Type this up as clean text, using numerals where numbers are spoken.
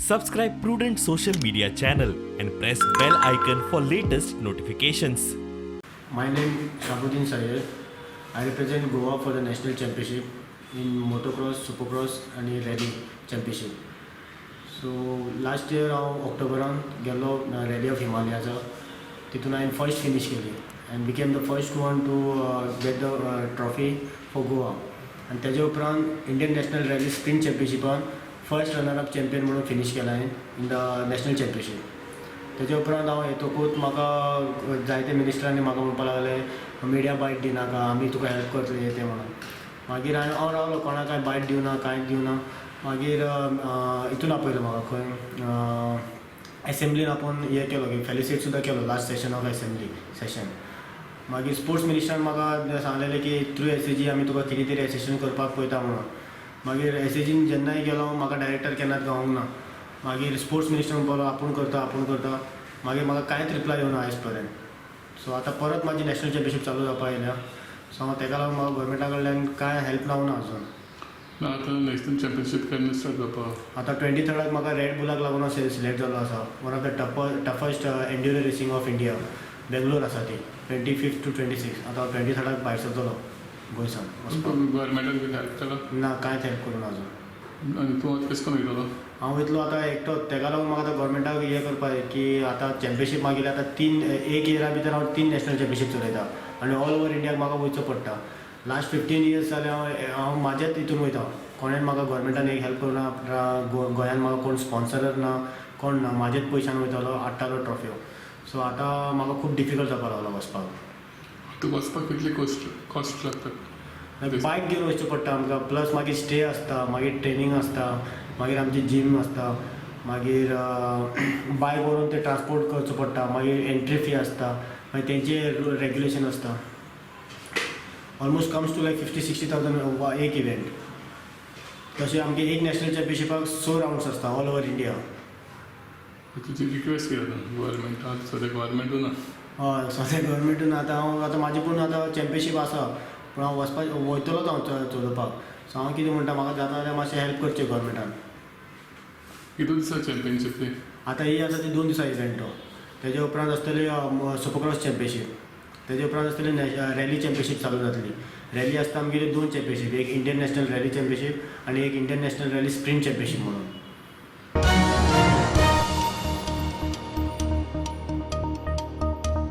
Subscribe Prudent Social Media channel and press bell icon for latest notifications. My name Shabuddin Syed. I represent Goa for the national championship in motocross, supercross आनी rally championship. So last year हांव ऑक्टोबरान गेल्लो rally of हिमालयाचो. तितून हांवें first finish केली and became the first one to get the trophy for Goa. आनी तेजे उपरांत Indian national rally sprint चॅम्पियनशिपान फर्स्ट रनर अप चॅम्पियन म्हणून फिनीश केला हांवें इन the national championship. तेजे उपरांत हांव येतकूच म्हाका जायते मिनिस्टरांनी म्हाका म्हणपाक लागले, मिडिया बायट दिनाका, आमी तुका हेल्प करतले, हें तें म्हणून. मागीर हांवें हांव रावलो, कोणाक कांय बायट दिवना, कांयच दिवना. मागीर हितून आपयलो म्हाका, खंय एसेंब्लीन आपोवन हें केलो की फेलिसिट सुद्दां केलो last session of assembly session. मागीर स्पोर्ट्स मिनिस्टरान म्हाका सांगलेलें की थ्रू एसएजी आमी तुका कितें तरी एसिस्टंट करपाक पळयता म्हणून. मागीर एसएजीन जेन्नाय गेलो, म्हाका डायरेक्टर केन्नाच गावोंक ना. मागीर स्पोर्ट्स मिनिस्टर म्हणपाक लागलो, आपूण करता, आपूण करता. मागीर म्हाका कांयच रिप्लाय येवना आयज पर्यंत. सो आतां परत म्हाजी नॅशनल चॅम्पियनशीप चालू जावपाक आयल्या. सो हांव तेका लागून म्हाका गोवोरमेंटा कडल्यान कांय हेल्प मेळना अजून. ना, आतां नॅशनल चॅम्पियनशीप केन्ना स्टार्ट जावपा? आतां 23राक म्हाका रेड बुलाक लागून सिलेक्ट जाल्लो आसा, one of the toughest enduro racing of India. Bangalore आसा ती, 25th to 26. आतां हांव 23राक भायर सरतलो गोंयसान वचपाक. गव्हर्मेंटान कितें हेल्प केला? ना, कांयच हेल्प करूं ना अजून. आनी तूं आतां कशें करून वयतलो? हांव वयतलो आतां एकटोच. तेका लागून म्हाका आतां गव्हर्मेंटाक हें करपाक जाय की आतां चॅम्पियनशीप मागीर आतां तीन, एक इयरा भितर हांव तीन नॅशनल चॅम्पियनशीप चलयता आनी ऑल ओवर इंडियाक म्हाका वयचो पडटा. लास्ट 15 इयर्स जाले हांव हांव म्हाज्याच हितून वयता. कोणेन म्हाका गव्हर्मेंटान एक हेल्प करूना. गोंयान म्हाका कोण स्पॉन्सरर ना, कोण ना. म्हाजेच पयशान वयतालो, हाडटालो ट्रॉफ्यो. सो आतां म्हाका खूब डिफिकल्ट जावपाक लागलो वचपाक. तुका वचपाक कितली कॉस्ट लागता? बायक घेवन वचचें पडटा आमकां, प्लस मागीर स्टे आसता, मागीर ट्रेनींग आसता, मागीर आमची जीम आसता, मागीर बायक व्हरून ते ट्रान्सपोर्ट करचो पडटा, मागीर एंट्री फी आसता, मागीर तेंचे रेगुलेशन आसता. Almost comes to like 50-60 thousand एक इवेंट. तशें आमगे एक नॅशनल चॅम्पियनशिपाक स रावंड्स आसता ऑल ओवर इंडिया. तुजी रिक्वेस्ट कितें आतां गव्हर्मेंटाक? सद्या गव्हर्मेंटू ना. हय, सद्या गव्हर्मेंटून आतां हांव आतां म्हाजी पूण आतां चॅम्पियनशीप आसा, पूण हांव वचपाक वयतलोच हांव चलोवपाक. सो हांव कितें म्हणटा, म्हाका जाता जाल्यार मातशें हेल्प करचें गव्हर्मेंटान. कितू दिसा चॅम्पियनशीप ती? आतां ही आसा ती 2 दिसां इव्हेंट तो. तेजे उपरांत आसतली सुपरक्रॉस चॅम्पियनशीप, तेजे उपरांत आसतली रॅली चॅम्पियनशीप चालू जातली. रॅली आसता आमगेली दोन चॅम्पियनशीप, एक इंडियन नॅशनल रॅली चॅम्पियनशीप आनी एक Indian national rally sprint championship म्हणून.